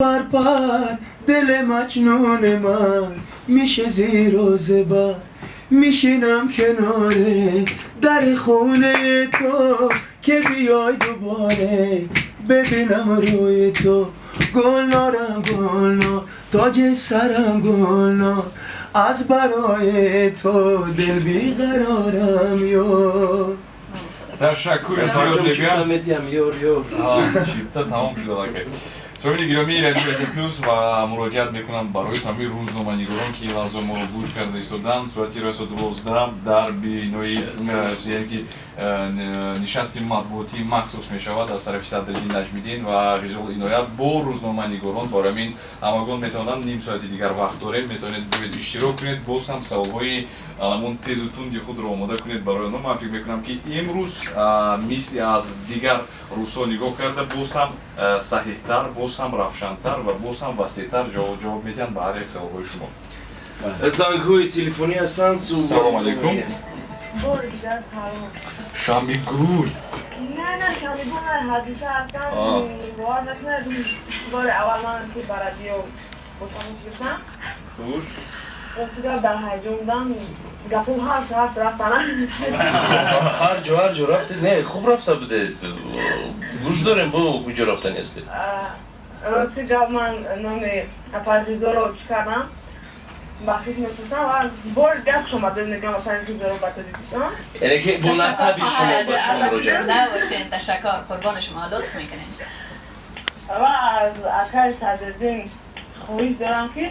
Пар дили маҷнуни ман мише зиру зибар, мешинам канори дари хонаи ту, ки биёй дубора бибинам рӯи ту. Гулнорам, Гулнор, тоҷи сарам Гулнор, аз барои ту дил беқарорам, ёр. Ташаккур зиёд мегӯям. Метиҳам, ёр, ёр. Чипта тамом шуда лакай. Соҳиби гиромии Радиои Азия Плюс, ва муроҷиат мекунам барои тамоми рӯзноманигорон, ки ин лаҳза моро гӯш карда истодаанд. Соати расо 12 дар бинои, яъне ки нишасти матбуотии махсус мешавад аз тарафи Садриддин Наҷмиддин ва Ғизол Иноят бо рӯзноманигорон. Барои ҳамин ҳамагон метавонанд, ним соати дигар вақт дорем, метавонед биёед, иштирок кунед, боз ҳам саволҳои аламон тезу тунди худро омода кунед барои онҳо. Ман фикр мекунам, ки имрӯз, мисли аз дигар рӯзҳо нигоҳ карда, боз ҳам саҳеҳтар, боз ҳам равшантар ва боз ҳам васеътар ҷавоб медиҳанд ба ҳар як саволҳои шумо. Зангҳои телефонӣ ҳастанд. Салом алейкум. Шамигул. Не, Шамигул не, Ҳадиса ҳастам. Бовар накунед, бори аввал ман ки ба радио бо тамос гирифтам. Хуш. Ростига, дар ҳаяҷон будам, гапом ҳар тараф рафтана. Ҳар ҷо, ҳар ҷо рафтед, не, хуб рафта будед. Гӯш дорем, бо куҷо рафтани ҳастед? Рости гап, ман номи апаи Ғизоро чӣ кардам, бахшиш мепурсам ва бори дигар хуш омадед мегӯям, апаи Ғизоро, ба Тоҷикистон. Яъне ки бо насаби шумо ба шумо муроҷиат. Набошед, ташаккур, қурбони шумо, лутф мекунед. Ва аз акаи Садриддин хоҳиш дорам, ки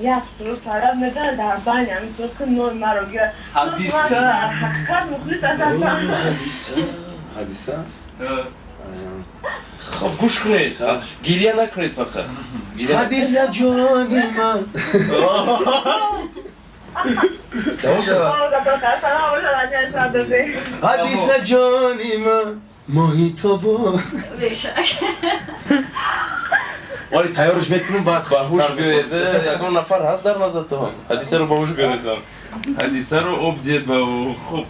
як суруд талаб медонад, дар байни ҳамин суруд ки номи маро гирад. Ҳадиса. Дар ҳақиқат мухлис ҳастам. Ҳадиса. Хоб, гӯш кунед, гиря накунед фақат. Ҳадиса ҷони ман. Тамом шавад. Ҳадиса ҷони ман, моҳи тобон. Бешак. Вале тайёрш мекунам, баъд. Ба ҳуш биёед. Ягон нафар ҳаст дар назартон? Ҳадисаро ба ҳуш биёред, Ҳадисаро об диҳед ба. Хуб,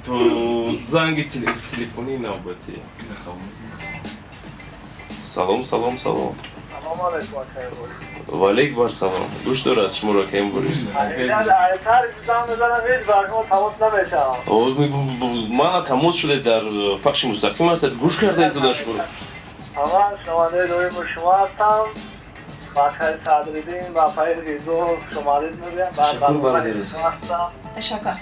занги телефонии навбатӣ. Салом, салом, салом. Салом алейкум, акай Борис. Валейк бар салом, гӯш дорад шуморо акаим Борис. Ҳар занг мезанам, ҳеҷ бар шумо тамос намешавам. Мана, тамос шудед, дар пахши мустақим ҳастед, гӯш карда истода шуморо. Ман шунавандаи доими шумо ҳастам. Ба акай Садриддин ва апаи Ғизо шумарид мегӯям. Ташаккур, бародари. Ташаккур.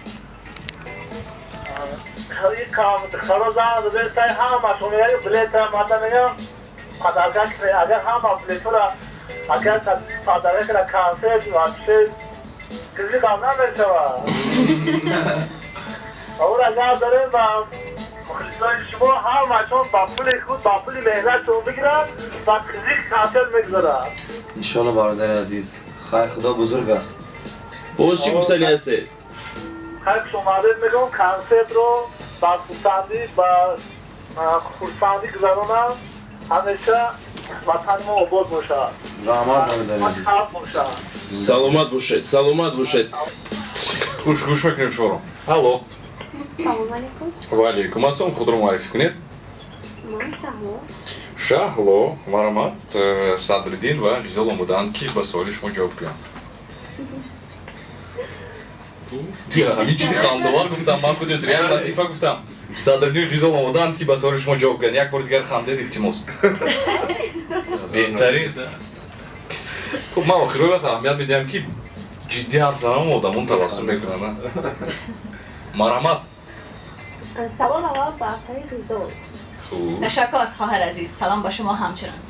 Духтаро занг задед, сай ҳамашон мегӯяд, билета мата мегӯям, подарка. Агар ҳама билетора агар подарка кара, консерт вообще қизиқам намешавад. Ор агар дорем ба мухлисони шумо, ҳамашон ба пули худ, ба пули меҳнатшон бигиранд ва қизиқ консерт мегузоранд. Иншолло, бародари азиз, хайр, Худо бузург аст. Боз чӣ гуфтанӣ ҳастед? Хайр, шумарид мегӯям, консертро ба хурсандӣ, ба хурсандӣ гузаронам. Ҳамеша ватани мо обод бошад. Раҳмат, бародари азиз. Халқ бошад. Саломат бошед, саломат бошед. Хуш, гӯш мекунем шуморо. Алло. Салом алейкум. Ва алейкум ассалом, худро муаррифӣ кунед. Ман Шаҳло. Шаҳло, марҳамат, Садриддин ва Ғизол омодаанд, ки ба саволи шумо ҷавоб гӯянд. Ҳамин чизи хандовар гуфтам ман худи, як латифа гуфтам. Садриддин, Ғизол омодаанд, ки ба саволи шумо ҷавоб гӯянд. Як бори дигар хандед, илтимос. Беҳтарин. Хуб, ман охирои вақт аҳамият медиҳам, ки ҷиддӣ ҳарф занам, одамон табассум мекунанд. Марҳамат. Савол аввал ба апаи Ғизол. Хуб. Ташаккур, хоҳар азиз, салом ба шумо ҳамчунон.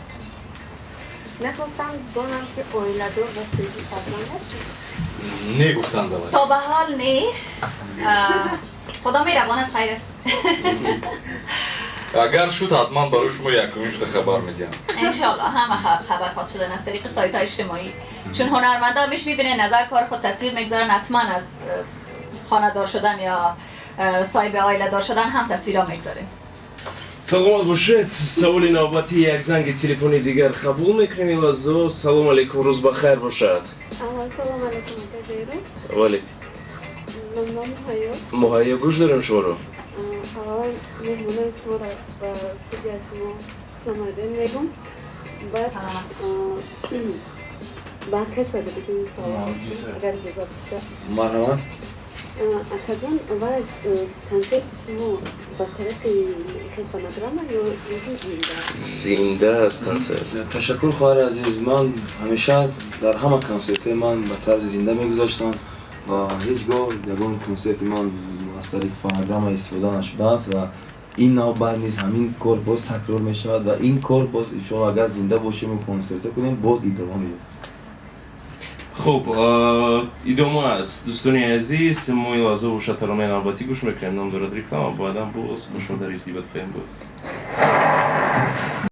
Мехостам донам, ки оиладор ва соҳиби фарзанд ҳастед? Не гуфтанд давай. То ба ҳол не. Худо меҳрабон аст, хайр аст. Агар шуд, ҳатман барои шумо якумин шуда хабар медиҳам. Иншоалло, ҳама хабар хоҳад шудан аз тариқи сайтҳои иҷтимоӣ, чун ҳунармандо ҳамеш мебинед, назар кори худ тасвир мегузоранд, ҳатман аз хонадор шудан ё соҳиби оиладор шудан ҳам тасвирҳо мегузорем. Саломат бошед. Саволи навбатӣ, як занги телефони дигар қабул мекунем ин лаҳзо. Салом алейкум, рӯз ба хайр бошад. Салом алейкум, ака Зейру. Валейк. Ман Муҳайё. Муҳайё, гӯш дорем шуморо. Аввалан меҳмонои шуморо ба студияи шумо хушомадед мегӯм. Баъд Саломат. Ба кас бада бигем савол, Наргиса. агар иҷозат бошад. Марҳамат. Акаҷон, ва консерти шумо ба тарафи фонограмма ё зинда? Зинда аст консерт. Ташаккур, хоҳари азиз. Ман ҳамеша дар ҳама консертҳои ман ба тарзи зинда мегузаштам ва ҳеҷ гоҳ ягон консерти ман аз тариқи фонограмма истифода нашудааст ва ин навбат низ ҳамин кор боз такрор мешавад ва ин кор боз, иншоалло, агар зинда бошему консертҳо кунем, боз идома меёбад. Хуб, идома аст, дӯстони азиз. Мо ин лаҳза бошад таронаи навбатӣ гӯш мекунем, ном дорад «Реклама». Баъдан боз бо шумо дар иртибот хоҳем буд.